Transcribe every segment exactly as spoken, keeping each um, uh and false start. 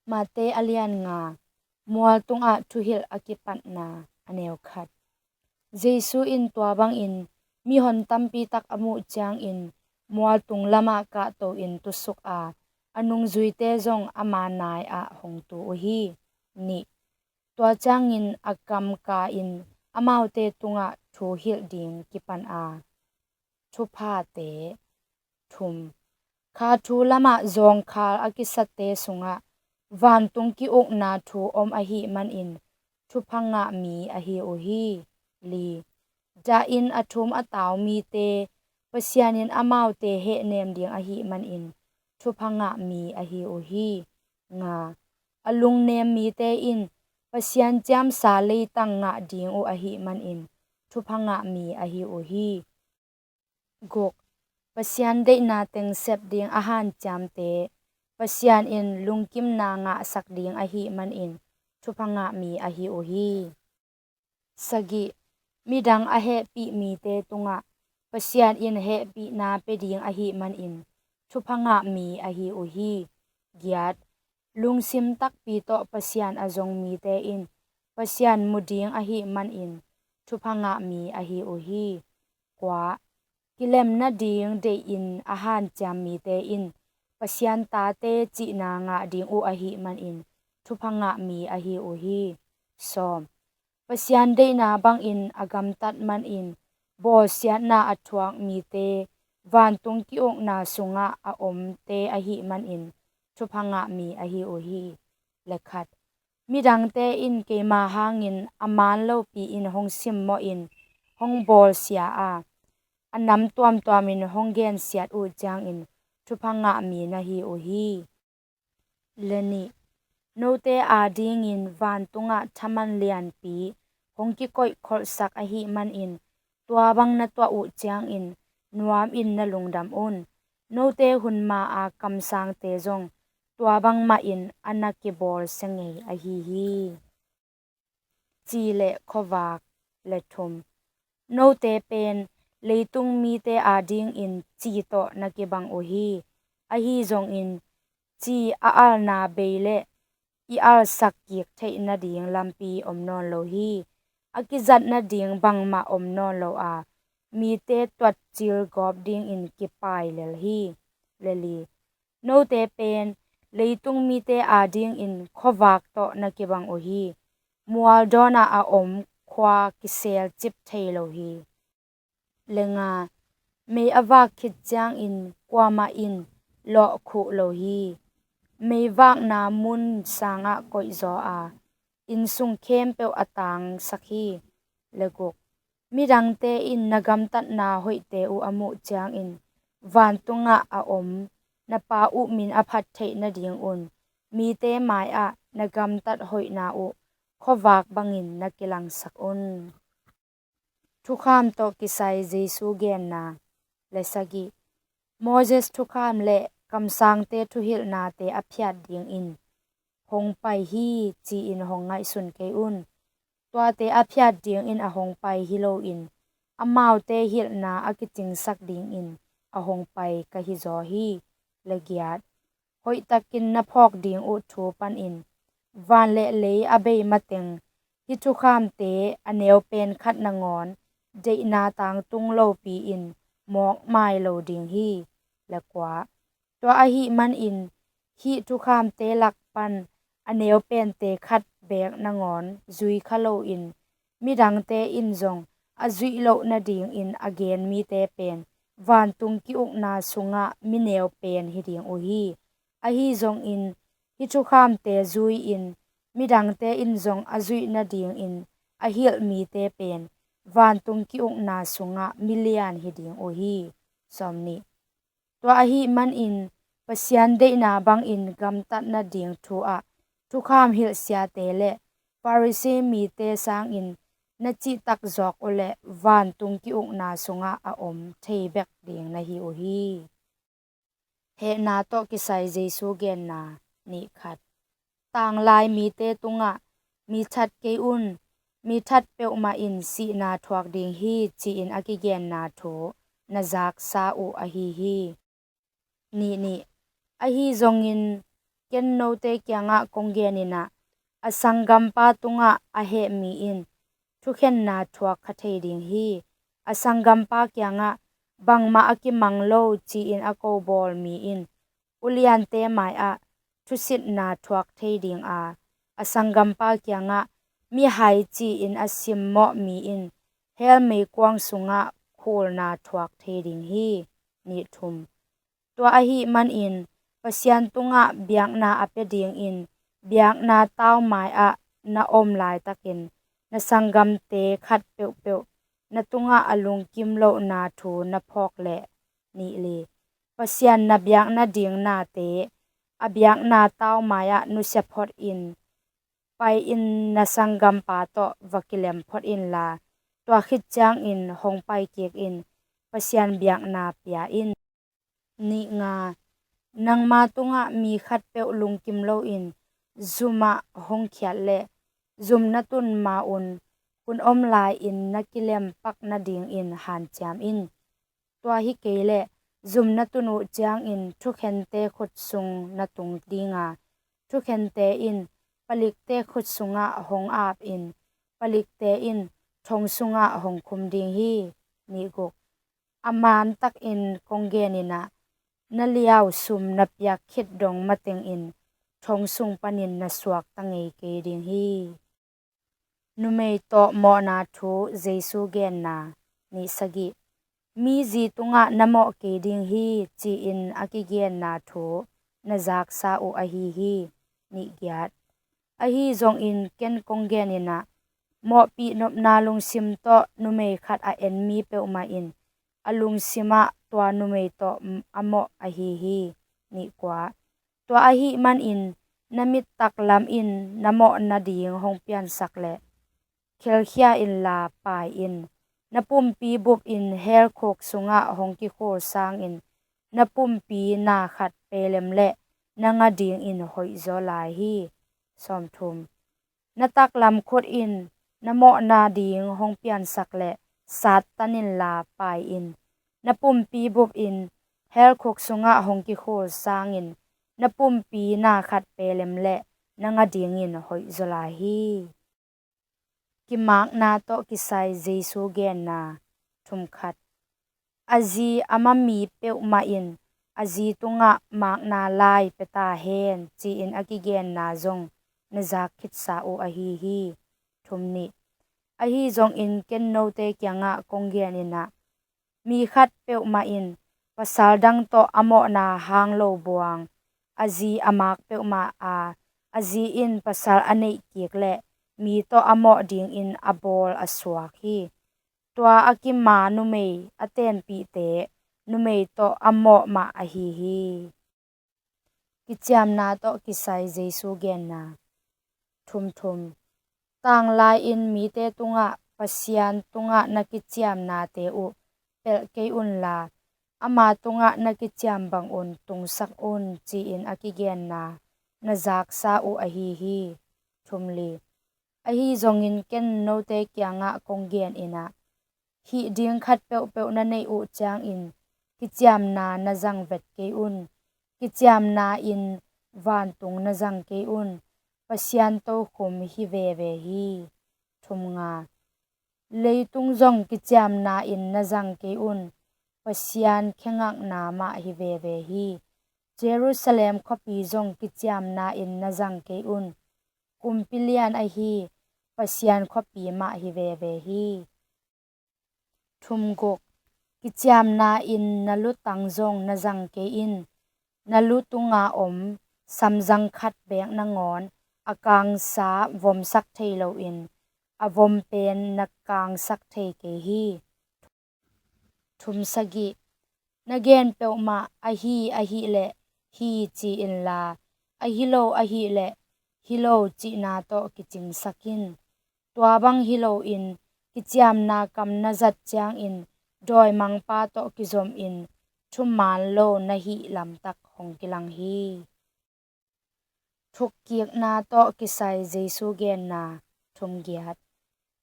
Mate a lian nga. Mual tungah thuhilh a kipatna. A neu khat. Jesu in tua bangin mihon tampi tak a muh ciangin mual tung lamah kahto in tusuk a, a nungzuite zong ama nai ah hong tu uh hi. Nih. Tua ciangin a kam ka in amaute tungah thu hilh ding kipan a, thuphate. Thum. Kha thu lamah zawngkhal a kisate sungah vantung ki-ukna thu om ahih manin thupha ngah mi ahi uh hi. Li. Dah in a thum a tau mite Pasian in amaute hehnem ding ahih manin thupha ngah mi ahi uh hi. Nga. A lungnem mite in Pasian ciamsa leitang ngah ding uh ahih manin thupha ngah mi ahi uh hi. Guk. Pasian deihna teng sep ding a hanciamte Pasian in lungkimna ngahsak ding ahih manin thupha ngah mi ahi uh hi. Sagih. Midang a hehpih mite tungah Pasian in hehpihna pia ding ahih manin thupha ngah mi ahi uh hi. Giat. Lungsim takpi tawh Pasian a zong mite in Pasian mu ding ahih manin thupha ngah mi ahi uh hi. Kua. Kilem nading deihin a hanciam mite in Pasian tate cihna ngah ding uh ahih manin thupha ngah mi ahi uh hi. Sawm. Pasian deihna bangin a gamtat manin bawlsiatna a thuak mite vantung ki-ukna sungah a omte ahih manin thupha ngah mi ahi uh hi. Le khat. Midangte in keima hangin a man lopi in hong simmawhin hong bawlsia a, a nam tuamtuamin hong gensiat uh ciangin thupha ngah mi na hi uh hi. Le nih. Note adingin vantungah thaman lianpi hong kikoihkholhsak ahih manin tua bang na tuah uh ciangin nuamin na lungdam un. Note hun ma-a kamsangte zong tua bangmahin a na kibawlsia ngei ahi hi. Ci le khuavak. Le thum. Note pen leitung mite adingin ci tawh na kibang uh hi. Ahi zongin ci a alna bei le i alsak kik theih nading lampi om nawn lo hi. A kizat nading bangmah om nawn lo a, mite tuatcil gawp dingin kipai lel hi. Le li. Note pen leitung mite adingin khuavak tawh na kibang uh hi. Mual dawnah a om khua kiselcip thei lo hi. Le nga. Mei a vak khit ciangin kuamah in lawhkhuh lo hi. Mei vakna mun sangah koihzaw a, inn sung khempeuh a tangsak hi. Le guk. Midangte in na gamtatna hoihte uh a muh ciangin vantungah a om na Pa uh min a phat theih nadingun mite mai-ah na gamtat hoihna uh khuavak bangin na kilangsak un. Thukham tawh kisai Jesu genna. Le sagih. Moses thukham le kamsangte thuhilhnate a phiat dingin hong pai hi ci-in hong ngaihsun kei un. Tuate a phiat dingin a hong pai hi loin amaute hilhna a kicingsak dingin a hong pai ka hizaw hi. Le giat. Hoihtakin na phawk ding uh thu panin van le lei a bei mateng hih thukhamte a neu pen khat nangawn deihna tangtung lopi-in mawk mai lo ding hi. Le kua. Tua ahih manin hih thukhamte lak pan a neu pente khat beek nangawn zui kha loin midangte in zong a zuih loh nadingin a gen mite pen vantung ki-ukna sungah mi neu pen hi ding uh hi. Ahi zongin hih thukhamte zui-in midangte in zong a zuih nadingin a hilh mite pen vantung ki-ukna sungah mi lian hi ding uh hi. Sawm nih. Tua ahih manin Pasian deihna bangin gamtat nading thu-ah thukham hilhsiate le Pharisee mite sangin na cihtak zawk uhleh vantung ki-ukna sungah a om thei bek ding na hi uh hi. Hehna tawh kisai Jesu genna. Nih khat. Tanglai mite tungah mi that kei un, mi that peuhmah in sihna thuak ding hi ci-in a kigenna thu na zaksa uh ahi hi. Nih nih. Ahi zongin ken note kiangah kong genin ah, a sanggampa tungah a heh mi in thukhenna thuak kha thei ding hi. A sanggampa kiangah, bangmah a kimang lo, ci-in a ko bawl mi in uliante mai-ah thusitna thuak thei ding a, a sanggampa kiangah, mihai, ci-in a simmawh mi in hell meikuang sungah khulna thuak thei ding hi. Nih thum. Tua ahih manin Pasian tungah biakna a pia dingin biakna tau mai-ah na om laitakin na sanggamte khat peuhpeuh na tungah a lungkim lohna thu na phawk leh. Nih li. Pasian na biak nading nate a biakna tau mai-ah nusia photin pai-in na sanggampa tawh va kilem phot inla, tua khit ciangin hong pai kik in, Pasian biakna pia in. Nih nga. Nangma tungah mi khatpeuh lungkim loin zumah hong khiat leh zum na tun ma-un hun om lai-in na kilem pak nadingin hanciam in. Tua hi kei leh zum na tun uh ciangin thukhente khut sung na tung dinga, thukhente in palikte khut sungah hong apin palikte in thong sungah hong khum ding hi. Nih guk. A mantakin kong genin ah, na liau sum na piak khit dong matengin thong sung panin na suakta ngei kei ding hi. Numei tawh mawhna thu Jesu genna. Nih sagih. Mi zi tungah na mawh kei ding hi, ci-in a kigenna thu na zaksa uh ahi hi. Nih giat. Ahi zongin ken kong genin ah, mawhpih nopna lungsim tawh numei khat a en mi peuhmah in a lungsimah tua numei tawh a mawh ahi hi. Nih kua. Tua ahih manin na mit taklam in na mawh nading hong piansak leh khelkhia inla pai in. Na pumpi bup in hell khuk sungah hong kikhul sangin na pumpi na khat pelem leh na nga dingin hoih zaw lai hi. Sawmthum. Na taklam khut in na mawh nading hong piansak leh sattan inla pai in. Na pumpi bup in hell khuk sungah hong kikhul sangin na pumpi na khat pelem leh na nga dingin hoih zaw lai hi. Kimakna tawh kisai Jesu genna. Thumkhat. A zi a ma mi peuhmah in a zi tungah makna lai pia ta hen, ci-in a kigenna zong na zak khitsa uh ahi hi. Thumnih. Ahi zongin ken note kiangah kong genin ah, mi khat peuhmah in pasal dang tawh a mawhna hang lo buang a zi a mak peuhmah a, a zi in pasal a neih kik leh mi tawh a mawh dingin a bawl a suak hi. Tua a kima numei a tenpihte numei tawh a mawh mah ahi hi. Kiciamna tawh kisai Jesu genna. Thumthum. Tanglai-in mite tungah Pasian tungah na kiciamnate uh pelh kei unla, ama tungah na kiciam bangun tungsak un, ci-in a kigenna na zaksa uh ahi hi. Thumli. Ahi zongin ken note kiangah kong genin ah, hih ding khat peuhpeuh na neih uh ciangin kiciamna na zang vet kei un. Kiciamna in vantung na zang kei un. Pasian tokhom hi veve hi. Thumnga. Leitung zong kiciamna in na zang kei un. Pasian khengakna mah hi veve hi. Jerusalem khuapi zong kiciamna in na zang kei un. Kumpi lian ahi Pasian khuapi mah hi veve hi. Thumguk. Kiciamna in na lutang zong na zang kei in. Na lu tunga om samzang khat beek nangawn a kangsa vomsak thei loin a vom pen na kangsak thei kei hi. Thumsagih. Na gen peuhmah ahi ahileh hi ci inla, ahi lo ahileh hi lo cihna tawh kicingsak in. Tua bang hi loin kiciamna kam na zat ciangin dawimangpa tawh kizomin thuman lo na hih lamtak hong kilang hi. Thukkikna tawh kisai Jesu genna. Thumgiat.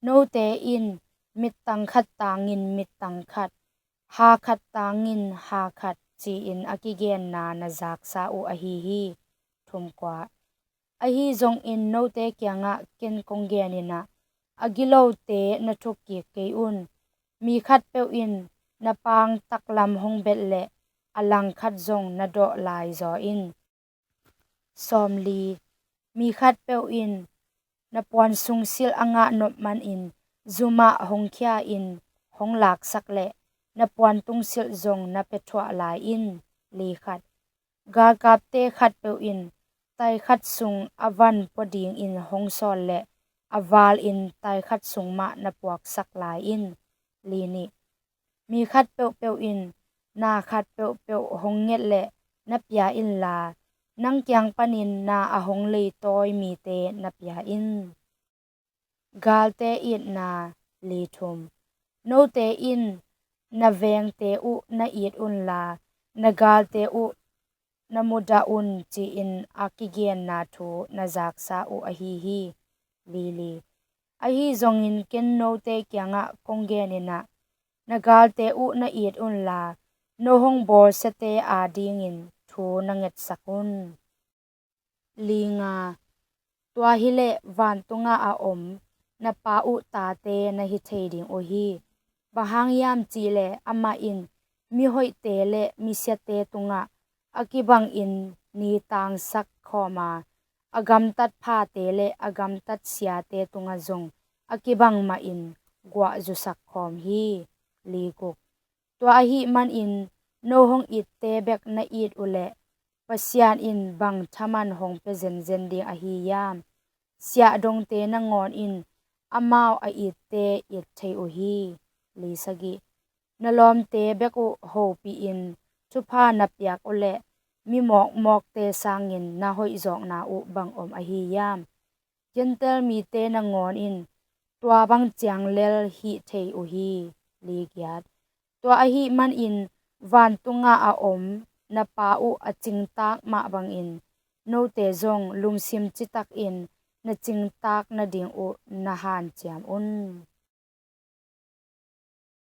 Note in mittang khat tangin mittang khat, ha khat tangin ha khat ci-in a kigenna na zaksa uh ahi hi. Thumkua. Ahi zongin note kiangah ken kong genin ah, a gilote na thukkik kei un. Mi khatpeuh in na paang taklam hong bet leh a langkhat zong na dawh lai zaw in. Sawmli. Mi khatpeuh in na puansung silh a ngah nop manin zumah hong khia in hong laksak leh na puantung silh zong na pia thuah lai in. Likhat. Galkapte khatpeuh in tai khat sung a van pua dingin hong sawl leh a valin tai khat sung mah na puaksak lai in. Linih. Mi khat peuhpeuh in na khat peuhpeuh hong nget leh na pia inla, nang kiang panin na a hong leitawi mite na pia in. Galte itna. Lithum. Note in na vengte uh na it unla, na galte uh na mudah un, ci-in a kigenna thu na zaksa uh ahi hi. Lili. Ahi zongin ken note kiangah kong genin ah, na galte uh na it unla, no hong bawlsiate adingin thu na ngetsak un. Linga. Tua hileh vantunga a om na Pa uh tate na hi thei ding uh hi. Bang hang hiam cihleh amah in mihoihte le misiate tungah a kibangin ni tangsak khawm a, a gamtat phate le a gamtat siate tungah zong a kibang mahin guah zusak khawm hi. Liguk. Tua ahih manin no hong itte bek na it uhleh Pasian in bang thaman hong pia zenzen ding ahi hiam? Siahdongte nangawn in amau a itte it thei uh hi. Lisagih. Na lawmte bek uh hopihin thupha na piak uhleh mi mawkmawkte sangin na hoihzawkna uh bang om ahi hiam? Gentail mite nangawn in tua bang ciang lel hih thei uh hi. Ligiat. Tua ahih manin vantunga a om na Pa uh a cingtak mah bangin note zong lungsim citakin na cingtak nading uh na hanciam un.